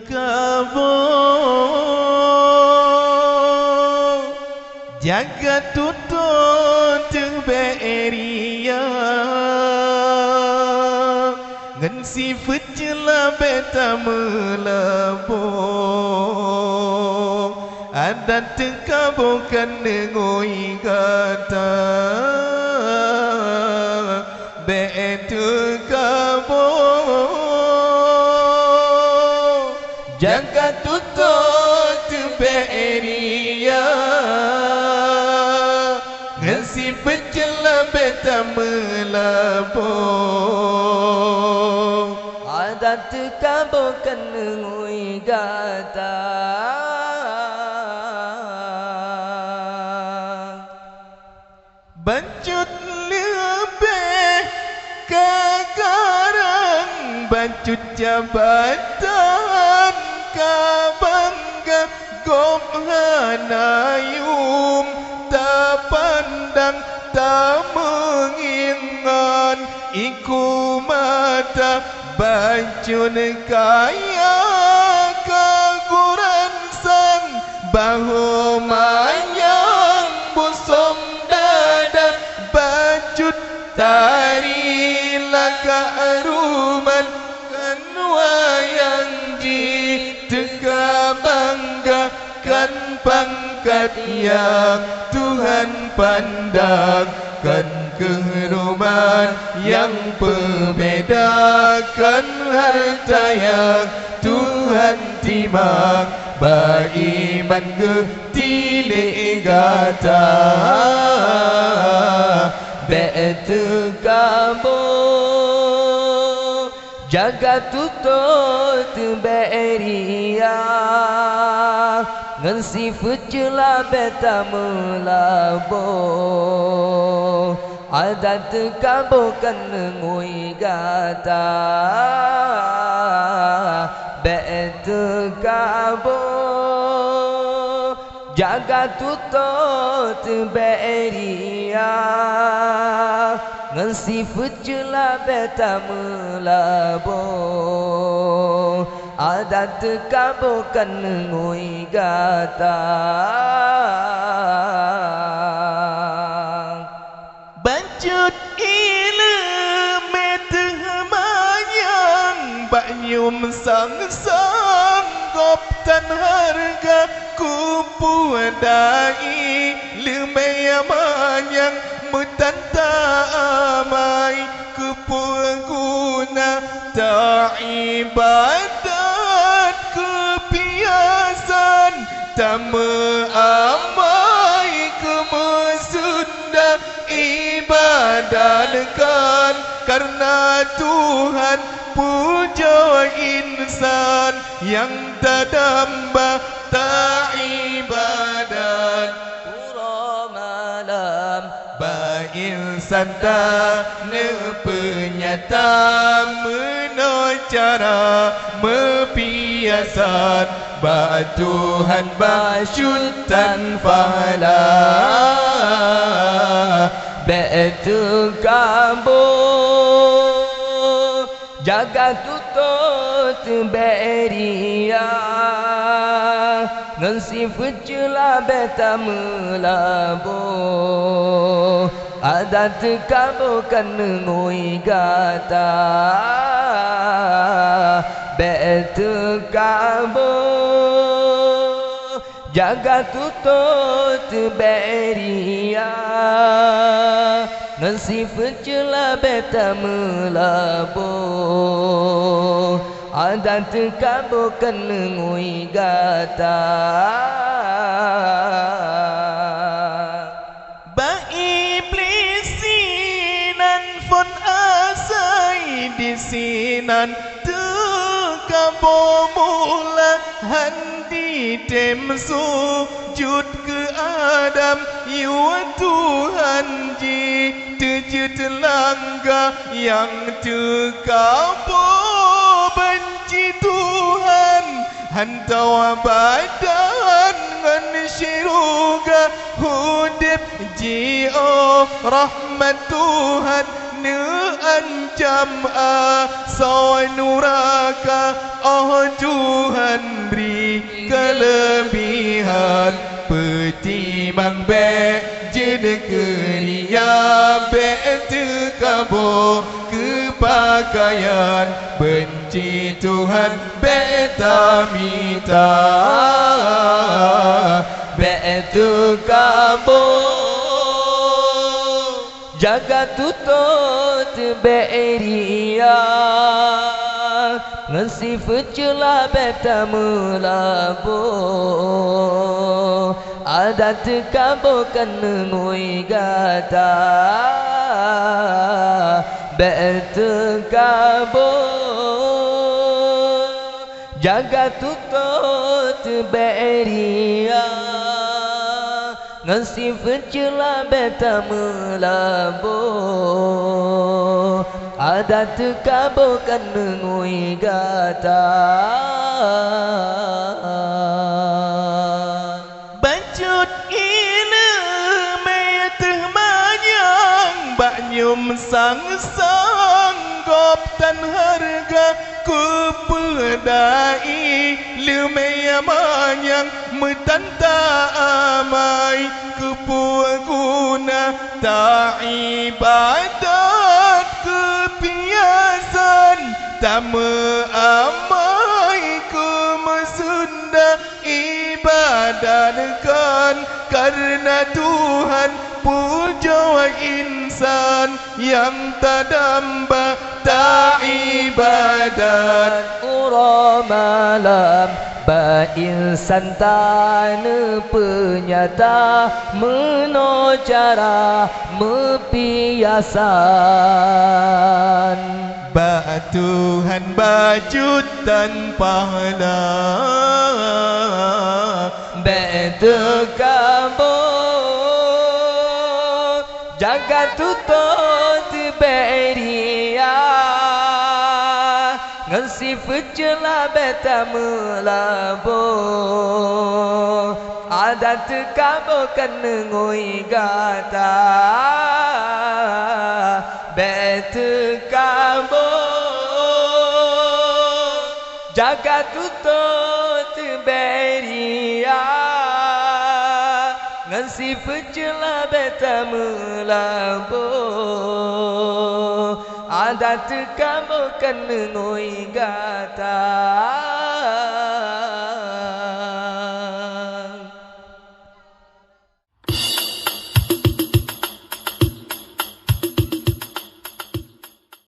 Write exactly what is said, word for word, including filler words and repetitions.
Kaboe jaga tutoe teuh bèk ria, ngon sifeuet ceula bèk tameulaboh. Adat teuh kaboe keuneuk ngui gata, bèk teuh kaboe. Jaga tutoe teuh bèk ria, ngon sifeuet ceula bèk tameulaboh. Adat teuh kaboe keuneuk ngui gata. Bacut leubeh ka garang, bacut jabatan ka bangga, gob hana yuem tapandang, tameungieng ngon iku mata. Bacut kaya ka geuransan, bahô manyang busong dadan. Bacut tari lagak ruman, kan wayang jih teuka bangga. Kan pangkat nyang Tuhan pandang, kan keuh ruman nyang peubeda, kan hareuta nyang Tuhan timang, bak iman geutilék gata. Bèk teuh kaboe, jaga tutoe teuh bèk ria, ngon sifeuet ceula bèk tameulaboh. Adat teuh kaboe keuneuk ngui gata, bèk teuh kaboe. Jaga tutoe teuh bèk ria, ngon sifeuet ceula bèk tameulaboh. Adat teuh kaboe keuneuk ngui gata. Bacut ileumèe teuh manyang, bak yuem sang-sang gob tan hareuga. Keupeue dai leumèe manyang meutan ta amai? Keupeue guna ta iébadat keu piasan, tameuamai keu meusunda? Iébadat kan kareuna Tuhan, pujoe insan nyang tadamba. Ta iébadat uroe malam, bak insan ta neupeunyata meunoe cara meupiasan, bak Tuhan bacut tan pahala. Bèk teuh kaboe, jaga tutoe teuh bèk ria, ngon sifeuet ceula bèk tameulaboh. Adat teuh kaboe keuneuk ngui gata, bèk teuh kaboe. Jaga tutoe teuh bèk ria, ngon sifeuet ceula bèk tameulaboh. Adat teuh kaboe keuneuk ngui gata. Bak Iblih sinan phon asai, disinan teuh kaboe mula. Han jitem sujut keu Adam, yue Tuhan jih teujeuet langga. Nyang teuh kaboe banci Tuhan, hantom badan ngon syeuruga. Udeb jiôh rahmat Tuhan, neu Cam asoe nuraka, oh Tuhan, bri keuleubihan. Peutimang bék jeuet keu ria, bék teukaboh keu peukayan. Beunci Tuhan bék tamita, bék teukaboh. Jaga tutoe teubèk ria, ngon sifeuet ceula bèk tameulaboh. Adat teukaboh keuneuk ngui gata, bèk teukaboh. Jaga tutoe teubèk ria, ngon sifeuet ceula bèk tameulaboh. Adat teukaboh keuneuk ngui gata. Bacut ileumèe teuh manyang, bak nyoe sang-sang gob tan hareuga. Keupeue dai leumèe manyang meutan ta amai? Keupeue guna ta ibadat? Keupiasan tameuamai, keumeuseunda ibadat kan kareuna Tuhan. Pujoe insan nyang tadamba ta ibadat. Uroe malam bak insan taneupeunyata meunoe cara meupiasan. Bak Tuhan bacut tan pahala, bèk teukaboh. Jaga tutoe teubèk ria, ngon sifeuet ceula bèk tameulaboh. Adat teukaboh keuneuk ngui gata, bèk teukaboh. Jaga tutoe teubèk ria, ngon sifeuet ceula bèk tameulaboh. Adat teukaboh keuneuk ngui gata.